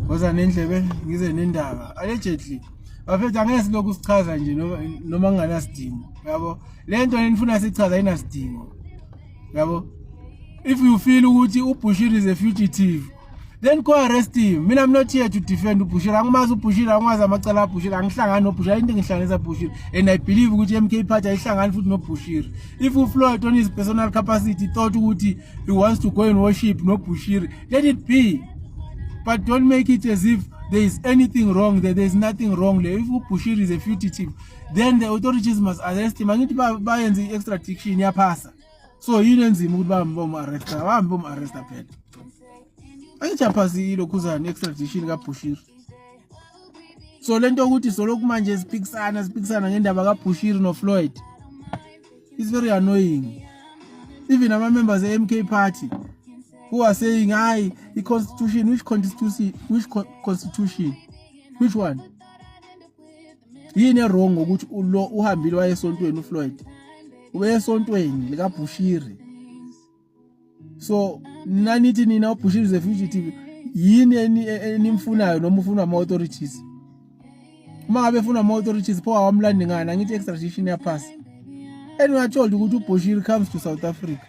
Woza nendlebe ngize nendaba. Allegedly bafethu, angeke silokhu sichaza nje noma kunganasidingo, yabo. Le nto enifuna sichaza ayinasidingo, yabo. If you feel ukuthi uBushiri is a fugitive, then go arrest him. Mina, I'm not here to defend uBushiri. Angimazi uBushiri, angiwazi amacala aBushiri, angihlangani noBushiri. Into engihlanganisa Bushiri, and I believe ukuthi MK Party ayihlangani futhi noBushiri. If uFloyd on his personal capacity thought ukuthi he wants to go and worship noBushiri, let it be, but don't make it as if there is anything wrong there. There is nothing wrong there. If uBushiri is a fugitive, then the authorities must arrest him. Angithi bayenze i-extradition, yaphasa? So yini enzima ukuthi bahambe bomu-arresta? Bahambe bomu-arresta phela. Angithi yaphasi ilokhuzana, i-extradition kaBushiri? So lento yokuthi solokhu manje siphikisana, siphikisana ngendaba kaBushiri noFloyd is very annoying. Even ama-members e-MK Party who are saying, "Hayi, i-constitution." Which constitution? Which constitution? Which one? Yini e-wrong ngokuthi lo uhambile waye esontweni? uFloyd ube esontweni likaBushiri. So nanithi nina uBushiri is a fugitive, yini enimfunayo noma ufunwa ama-authorities? Uma ngabe efuna ama-authorities, pho awamlandi ngani? Angithi extradition yaphasa? And we are told ukuthi uBushiri comes to South Africa.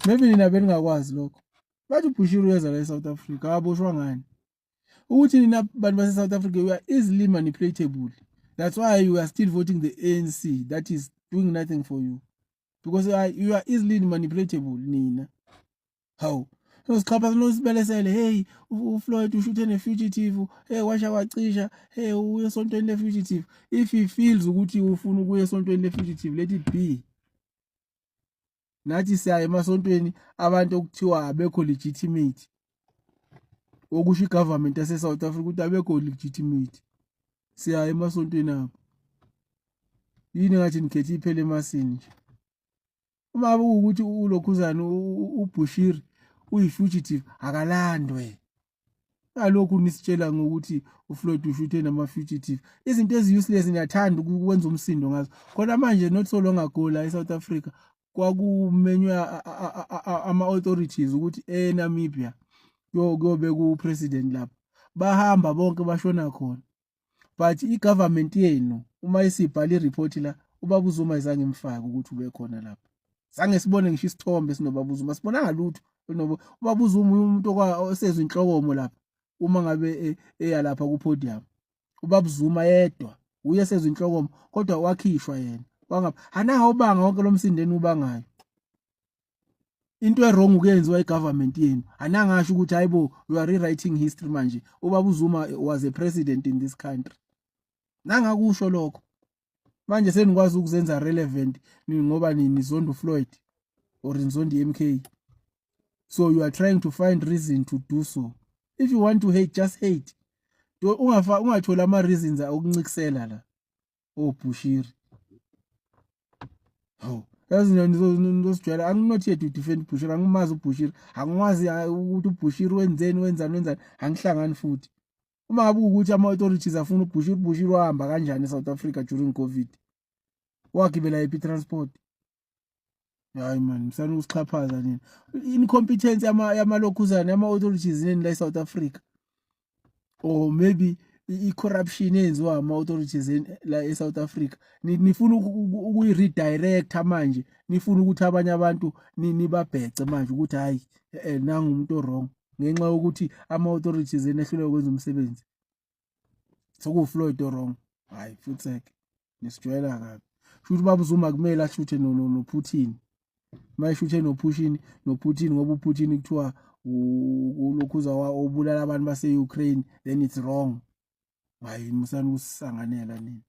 Maybe nina beningakwazi lokho. Bathi uBushiri uyeza la e-South Africa. Akaboshwa ngani? Ukuthi nina bantu base-South Africa, you are easily manipulatable. That's why you are still voting the ANC that is doing nothing for you, because you are easily manipulatable nina. Hawu, sixhapha sinosibelesele. Hey, uFloyd ushuthe ne-fugitive. Hey, washa wacisha. Hey, uye esontweni le-fugitive. If he feels ukuthi ufuna ukuya esontweni le-fugitive, let it be. Nathi siya emasontweni abantu okuthiwa abekho legitimate, okusho i-government yase-South Africa ukuthi abekho legitimate. Siya emasontweni abo. Yini ngathi nikhethe iphele emasini nje? Uma ngabe kuwukuthi ulokhuzana uBushiri uyi-fugitive, akalandwe. Ngalokhu nisitshela ngokuthi uFloyd ushuthe nama-fugitive, izinto ezi-useless, niyathanda ukwenza umsindo ngazo. Khona manje, not so long ago, la e-South Africa kwakumenywe ama-authorities ukuthi eNamibia kuyobe ku-president lapha. Bahamba bonke, bashona khona, but i-government yenu uma isibhala i-report la, ubaba uZuma izange imfake ukuthi ube khona lapha. Zange sibone ngisho isithombe sinobaba uZuma, sibonanga lutho. Ubaba uZuma umuntu osezwe inhlokomo lapha uma ngabe eya lapha ku-podium. Ubaba uZuma yedwa uye sezwe inhlokomo, kodwa wakhishwa yena wangapha. Anawo ubanga wonke lo msindeni ubangayo. Into e-wrong ukuyenziwa i-government yenu, anangasho ukuthi, "Hayibo, you are rewriting history manje. Ubaba uZuma was a president in this country." Nangakusho lokho. Manje senikwazi ukuzenza relevant ngoba nizonda uFloyd or nizonda i-MK, so you are trying to find reason to do so. If you want to hate, just hate. Ungafa ungathola ama reasons okuncikisela la oBushiri. Hawu, yazi nizosijwayela. I'm not here to defend Bushiri. Angimazi uBushiri, angiwazi ukuthi uBushiri wenzeni, wenzani, wenzani. Angihlangani futhi. Uma ngabe ukuthi ama-authorities afuna uBushiri, uBushiri wahamba kanjani e-South Africa during COVID? Wagibela yiphi transport? Hayi man, msana ukusixhaphaza nina. Incompetence yamalokhuzana, yama-authorities neni la e-South Africa, or maybe i-corruption eyenziwa ama-authorities la e-South Africa, nifuna ukuyi-redirecta manje. Nifuna ukuthi abanye abantu nibabhece manje ukuthi hayi, nangu umuntu o-wrong ngenxa yokuthi ama-authorities enehluleka ukwenza umsebenzi. SekuwuFloyd o-wrong. Hayi futseke, nisijwayela kabi. Shuthi ubaba uZuma kumele ashuthe noPutin, mayeshuthe noPutin, ngoba uPutin kuthiwa ulokhuza obulala abantu base-Ukraine, then it's wrong. Hayi, musani ukusisanganela nina.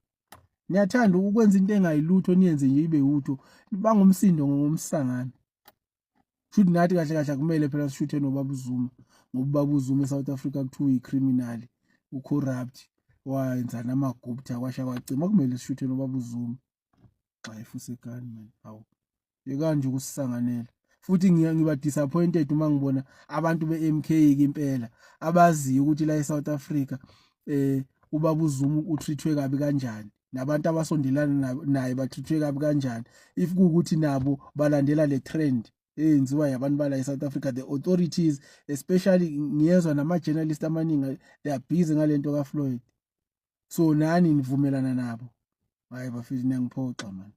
Niyathanda ukwenza into engayilutho, niyenze nje ibe utho, bangumsindo ngomsangano. Shuthi nathi kahle kahle akumele phela sishuthe nobaba uZuma, ngoba ubaba uZuma eSouth Africa kuthiwa uyi-criminal, u-corrupt, wayenza namaGupta kwasha kwacima. Kumele sishuthe nobaba uZuma? Hayi, fusekani man. Hawu, yekani nje ukusisanganela. Futhi ngiba disappointed uma ngibona abantu be-MK impela abaziyo ukuthi la eSouth Africa ubaba uZuma utreatwe kabi kanjani, nabantu abasondelana naye batreatwe kabi kanjani, if kuwukuthi nabo balandela le trend. Eyenziwa yabantu bala eSouth Africa, the authorities especially. Ngiyezwa nama journalists amaningi, they are busy ngalento kaFloyd, so nani nivumelana nabo. Hayi bafethu, niyangiphoxa man.